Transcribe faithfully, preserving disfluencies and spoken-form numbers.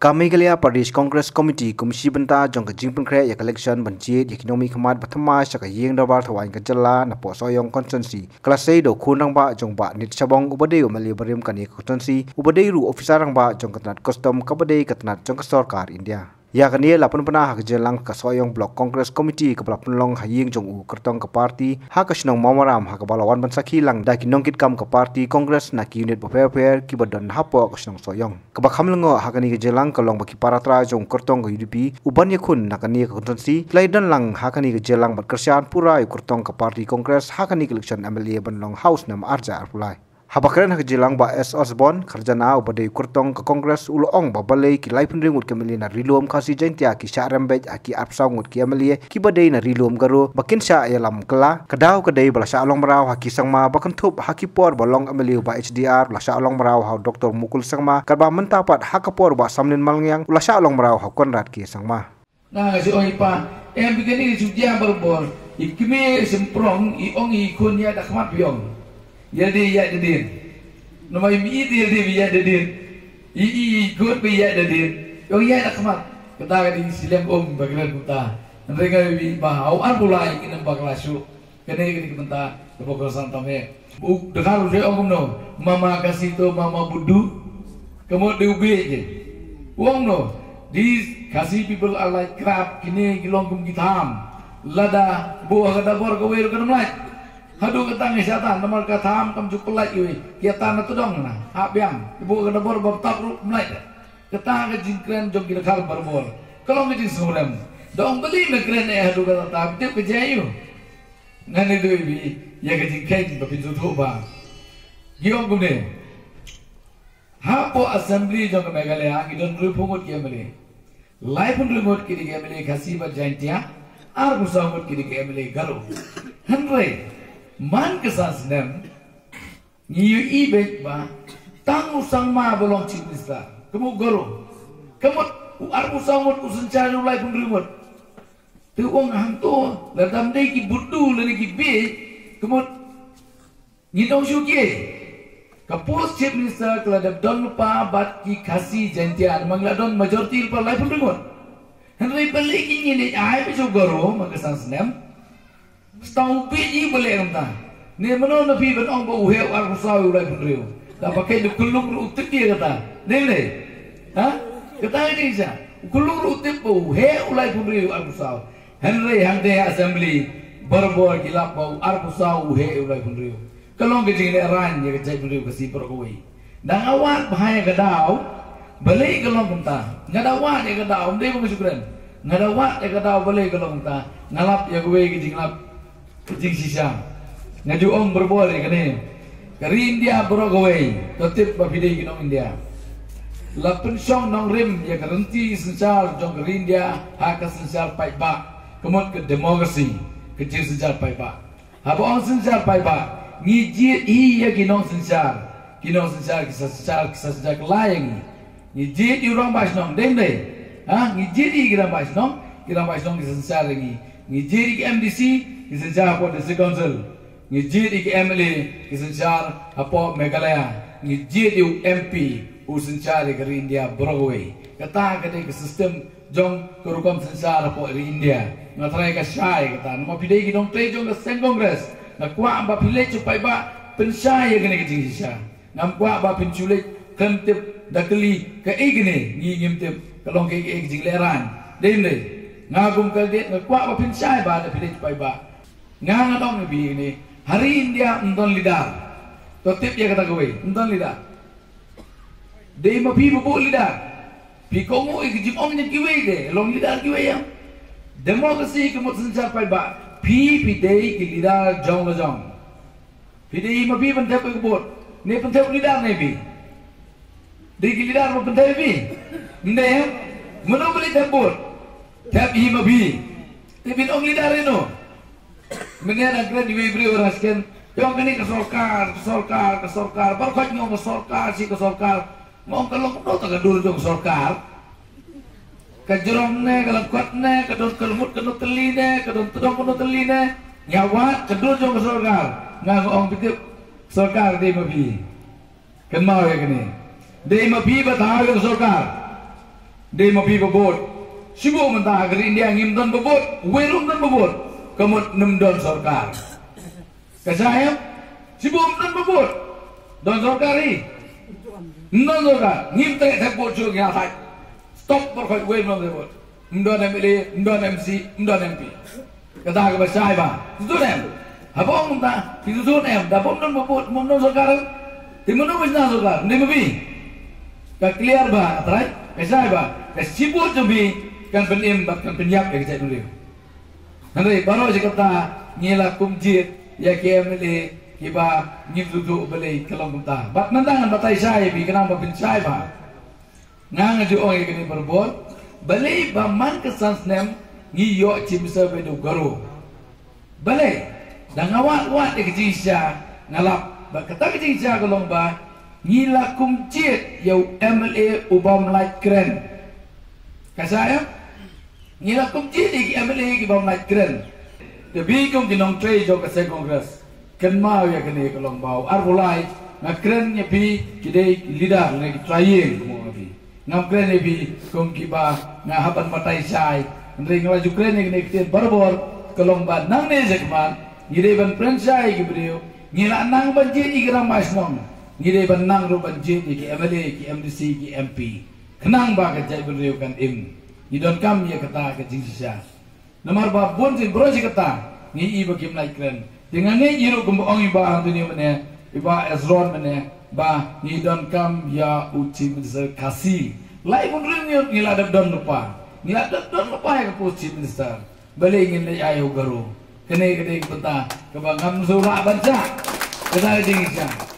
Ka Meghalaya Pradesh Congress Committee kum shi bynta jong ka jingpynkhreh ïa ka election ban jied ïa ki nongmihkhmat ba thymmai sha ka ïing dorbar thawaiñ ka jylla na Pohsohiong Constituency ka la sei da u khun rangbah jong Bah Nit Shabong uba dei u M L A barim kane ka constituency uba dei ruh u officer rangbah jong ka tnat custom kaba dei ka tnat jong ka sorkar India. Ïa kane la pynbna ha ka jingïalang ka Sohiong Block Congress Committee kaba la pynlong ha ïing jong u kyrtong ka party ha ka shnong Mawmaram ha kaba la wan ban sakhi lang da ki nongkitkam ka party Congress na ki unit bapher bapher kiba don hapoh ka shnong Sohiong. Kaba kham lyngngoh ha kane ka jingïalang ka long ba ki para trai jong u kyrtong ka U D P uban ïakhun na kane ka constituency ki la ïadon lang ha kane ka jingïalang bad kyrshan pura ïa u kyrtong ka party Congress ha kane ka election M L A ban long ha u snem ar hajar arphew lai. Haba kren ha ka jingïalang Bah S Osborne Kharjana uba dei u kyrtong ka Congress u la ong ba balei ki laiphew hynriew ngut ki M L A na Ri Lum Khasi Jaintia ki shah rem beit ha ki arphew saw ngut ki M L A kiba dei na Ri Lum Garo ba kin shah ïalam kylla. Ka daw ka dei ba la shah long mraw ha ki sangma ba kynthup ha ki por ba long M L A u Bah H D R, la shah long mraw ha u Doctor Mukul Sangma, katba mynta pat ha ka por u Bah Samlin Malngiang u la shah long mraw ha u Conrad K Sangma. Nga nga shu ong i pa, em, phi kane ka shu jia barabor. I kmie i symprong, i ong i khun, ïaid da khmat phi ong. Ïa lade ïaid da dien. Namar i mih i te ïa lade ïaid da dien. I i i khun ba ïaid da dien. I ong ïaid da khmat. Kata ka dei slem um ba kren kumta. Hynrei nga ïohi ba ha u arphew lai ki nang ba ka la shu. Kane kane ka bynta kaba kongsan tam eh. U Dkhar u ong kumno, mama Khasi to mama Buddhu. Ka mut dei u bieit. U ong kumno, these Khasi people are like crab, kine ki long kum ki tham. Lada buh ha ka dabor kawei ruh kan ym lait. Haduh katta ngi shah tan namar ka tham kam ju pynlait kiwei. Ki ïa tan na tdong na, hap biang. Buh ha ka dabor ba btap ruh ym lait. Kata ka jingkren jong ki Dkhar barabor ka long ka jingsngewrem. Da ong balei me kren eh haduh katta, tip ka jia ïa u. Ngan ïathuh ïa phi ïa ka jingkheiñ ba phin sngewthuh ba ki ong kumne. Hapoh Assembly jong ka Meghalaya ngi don hynriewphew ngut ki M L A. Laiphew hynriew ngut ki dei ki M L A Khasi bad Jaintia, arphew saw ngut ki dei ki M L A Garo. Hynrei man ka san snem ngi ïohi beit ba tang u Sangma ba long Chief Minister. Ka mut u Garo. Ka mut u arphew saw ngut u synshar ïa u laiphew hynriew ngut. Te u ong hangto lada ym dei ki Buddhu lane ki bieit, ka mut ngin ong shuh kiei. Ka post Chief Minister ka la dep don lypa bad ki Khasi Jaintia, namar ngi la don majority lypa laiphew hynriew ngut. Hynrei balei ngin ïa ai beit sha u Garo man ka san snem. Sdang u bieit hi ba leh kumta. Ne mano na phi ban ong ba u heh u arphew saw u laiphew hynriew. Da ba kane u khyllung ruh u tip ïa kata. Dei ne? Ha? Kata ka dei sha. U khyllung ruh u tip ba u heh u laiphew hynriew u arphew saw. Hynrei hangta ha Assembly barabor ki lap ba u arphew saw u heh u laiphew hynriew. Ka long ka jinglehrain ïa ka jaitbynriew Khasi baroh kawei. Da nga wad bha ïa ka daw, balei ka long kumta. Nga da wad ïa ka daw, ym dei ba nga shu kren. Nga da wad ïa ka daw balei ka long kumta. Nga lap ïa kawei ka jinglap, ka jingshisha. Nga ju ong barabor ïa kane. Ka ri India baroh kawei, to tip ba phi dei ki nong India. La pynshong nongrim ïa ka rynti synshar jong ka ri India ha ka synshar paidbah. Ka mut ka democracy, ka jingsynshar paidbah. Haba ong synshar paidbah, ngi jied hi ïa ki nongsynshar. Ki nongsynshar, ki sa synshar, ki sa synshar kylla ïa ngi. Ngi jied ïa u rangbah shnong, dei ym dei? Ha, ngi jied ïa ki rangbah shnong, ki rangbah shnong ki sa synshar ïa ngi. Ngi jied ïa ki M D C, ki synshar hapoh District Council. Ngi jied ïa ki M L A, ki synshar hapoh Meghalaya. Ngi jied ïa u M P, u synshar ïa ka ri India baroh kawei. Kata ka dei ka system jong ka rukom synshar hapoh ri India. Nga tharai ka shai kata. Namar phi dei ki nongtrei jong ka seng Congress. Nga kwah ba phi leit sha paidbah pynshai ïa kane ka jingshisha. Ngam kwah ba phin shu leit khlem tip da kylli kaei kane ngi ngim tip ka long kaei kaei ka jinglehrain. Dei ym dei? Nga kum candidate nga kwah ba phin shai ba da phi leit sha paidbah. Nga nga ong ïa phi kane. Ha ri India ym don leader. To tip ïa kata kawei. Ym don leader. Dei ma phi ba buh leader. Phi kohnguh ïa ki jingong jong kiwei de, long leader kiwei ïa. Democracy ka mut synshar paidbah. Phi, phi dei ki leader jong la jong. Phi dei ma phi ban thep ka vote. Ne pynthep leader ne phi. Dei ki leader ba pynthep phi. Ym dei ïa. Mano ba leit thep vote. Thep hi ma phi. Te phin ong leader ïa no. Mynne nang kren iwei i briew nang sken. Ïong kane ka sorkar, ka sorkar, ka sorkar. Baroh khoit ngi ong ka sorkar, shi ka sorkar. Nga ong ka long kumno ta ka dur jong ka sorkar. Ka jrong ne, ka lyngkot ne, ka don ka lyngut ka nongtylli ne, ka don tdong ka nongtylli ne. Nga wad ka dur jong ka sorkar. Nga nga ong phi tip. Sorkar dei ma phi. Kynmaw ïa kane. Dei ma phi ba thaw ïa ka sorkar. Dei ma phi ba bud. Shu bud mynta ha ka ri India ngim don ba bud. Wei ruh ym don ba bud. Ka mut ym don sorkar. Ka jia em? Shu bud ym don ba bud. Don sorkar hi. Ym don sorkar. Ngim treh thep bud shuh ngi ha thait. Stop por khoi wei ym don ba bud. Ym don M L A, ym don M C, ym don M P. Kata kaba shai bha. Shu shu em. Haba ong mynta, shu shu em. Da bym don ba bud, bym don sorkar. Te mano ba shna sorkar? Ym dei ma phi. Ka clear bha, trai. Ka shai bha. Ka shibun jong phi kan pynim bad kan pynïap ïa ka jaitbynriew. Hynrei baroh shi katta ngi la kum jied ïa ki M L A kiba ngim sngewthuh balei ka long kumta. Bad mynta ngan batai shai ïa phi khnang ba phin shai bha. Nga nga ju ong ïa kane barabor, balei ba man ka san snem ngi ïoh Chief Minister ba dei u Garo. Balei? Da nga wad wad ïa ka jingshisha nga lap ba kata ka jingshisha ka long ba ngi la kum jied ïa u M L A u bym lait kren. Ka shai em? Ngi la kum jied ïa ki M L A ki bym lait kren. Te phi kum ki nongtrei jong ka seng Congress, kynmaw ïa kane ka long ba u arphew lai nga kren ïa phi ki dei leader ne ki trai ïing kum nga phi. Ngam kren ïa phi kum kiba nga hap ban batai shai. Hynrei nga la ju kren ïa kane ka ktien barabor ka long ba nangne shakhmat ngi dei ban pynshai ïa ki briew. Ngi la nang ban jied ïa ki rangbah shnong. Ngi dei ban nang ruh ban jied ïa ki M L A, ki M D C, ki M P. Khnang ba ka jaitbynriew kan im. Ngi donkam ïa kata ka jingshisha. Namar ba bun sien baroh shi katta ngi i ba kim lait kren. Te nga ngeit ïa ruh kumba ong i Bah Anthony mynne, i Bah Hezron mynne, ba ngi donkam ïa u Chief Minister Khasi. Lai bun rynïut ngi la dep don lypa. Ngi la dep don lypa ïa ka post Chief Minister. Balei ngin leit ai u Garo? Kane ka dei ka bynta kaba ngam sngewlah ban shah. Kata ka jingshisha.